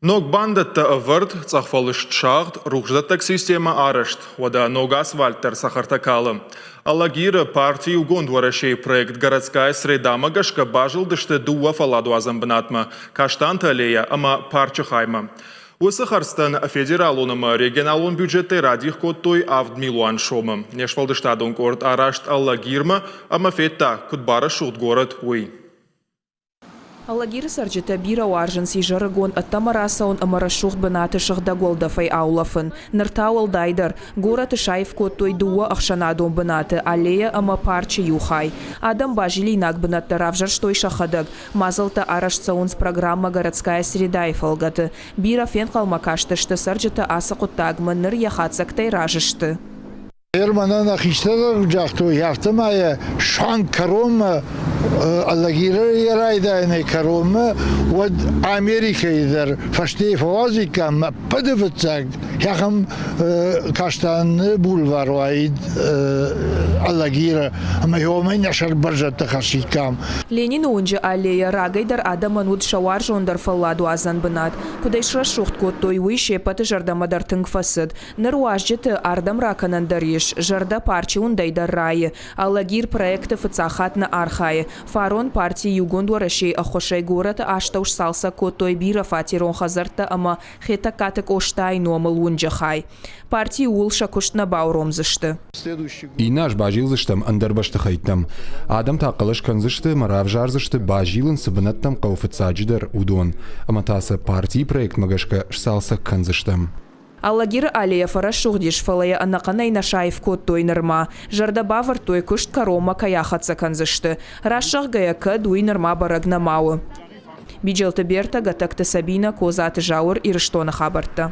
Ног бандӕттӕ ӕвӕрд, цъӕхфӕлыст сагъд, рухсдӕттӕг системӕ арӕзт. Уӕдӕ ног асфальт дӕр цӕхӕртӕ калы. Алагиры парти Иугонд Уӕрӕсейы проект Городская среда-мӕ гӕсгӕ базылдысты дыууӕ фӕлладуадзӕн бынатмӕ Каштанты аллейӕ ӕмӕ парчы хаймӕ. Уыцы хӕрдзтӕн федералон ӕмӕ регионалон бюджеттӕй радих кодтой 7 милуан сомы. Не сфӕлдыстадон къорд араст Алагирмӕ ӕмӕ федта, куыд барӕсугъд горӕт, уый. Алагиры цӕрджытӕ бирӕ уарзынц изӕрыгон ӕддӕмӕ рацӕуын ӕмӕ рӕсугъд бынаты сыгъдӕг уӕлдӕфӕй аулӕфын. Ныр та уӕлдайдӕр, горӕты саив кодтой дыууӕ ӕхсӕнадон бынаты, аллейӕ ӕмӕ парчы иу хай. Адӕм базилинаг бынӕттӕ равзӕрстой сӕхӕдӕг. Мадзӕлттӕ арӕзт цӕуынц программӕ «Городская среда-йы фӕлгӕты. Бирӕ фенхъӕлмӕ кастысты цӕрджытӕ ацы хъуыддагмӕ, ныр йӕ хатдзӕгтӕй разы сты. Мӕнӕн хистӕртӕ куыд загътой, афтӕ ма йӕ суанг кӕронмӕ, Алагиры йӕ райдайӕнӕй кӕронмӕ, уӕд Америкӕйы дӕр фӕстейы фӕуадзиккам ӕппӕты фыццаг ахӕм Каштаны бульвар уаид Алагиры, ӕмӕ уымӕй нӕ сӕрбӕрзӕндтӕ хӕссиккам. Ленины уынджы аллейӕ рагӕй дӕр адӕмӕн уыд сӕ уарзондӕр фӕлладуадзӕн бынат. Куыд ӕй срӕсугъд кодтой, уый се ппӕты зӕрдӕмӕ дӕр тынг фӕцыд. Ныр уазджыты ардӕм ракӕнӕн дӕр ис, зӕрдӕ парчы уындӕй дӕр райы. Алагир проекты фыццаг хатт нӕ архайы. Фарон парти Иугонд Уӕрӕсейы ӕххуысӕй горӕты астӕу сцалцӕг кодтой бирӕфатерон хӕдзӕрттӕ ӕмӕ Хетӕгкаты Къостайы номыл уынджы хай. Парти ууыл сӕ куыст нӕ бауромдзысты. Иннӕ аз базилдзыстӕм ӕндӕр бӕстыхӕйттӕм. Адӕм та хъӕлӕс кӕндзысты ӕмӕ равзардзысты, базилын цы бынӕттӕм хъӕуы фыццаджыдӕр, уыдон. Ӕмӕ та сӕ партийы проектмӕ гӕсгӕ сцалцӕг кӕндзыстӕм. Алагиры аллейӕ фӕрӕсугъд ис, фӕлӕ йӕ ӕнӕхъӕнӕй нӕ саив кодтой нырма. Зӕрдӕ бавӕрдтой, куыст кӕронмӕ кӕй ахӕццӕ кӕндзысты. Раст зӕгъгӕйӕ, кӕд уый нырма бӕрӕг нӕма у. Биджелты Бертӕ, Гӕтӕгты Сабинӕ, Козаты Зауыр, Ирыстоны хабӕрттӕ.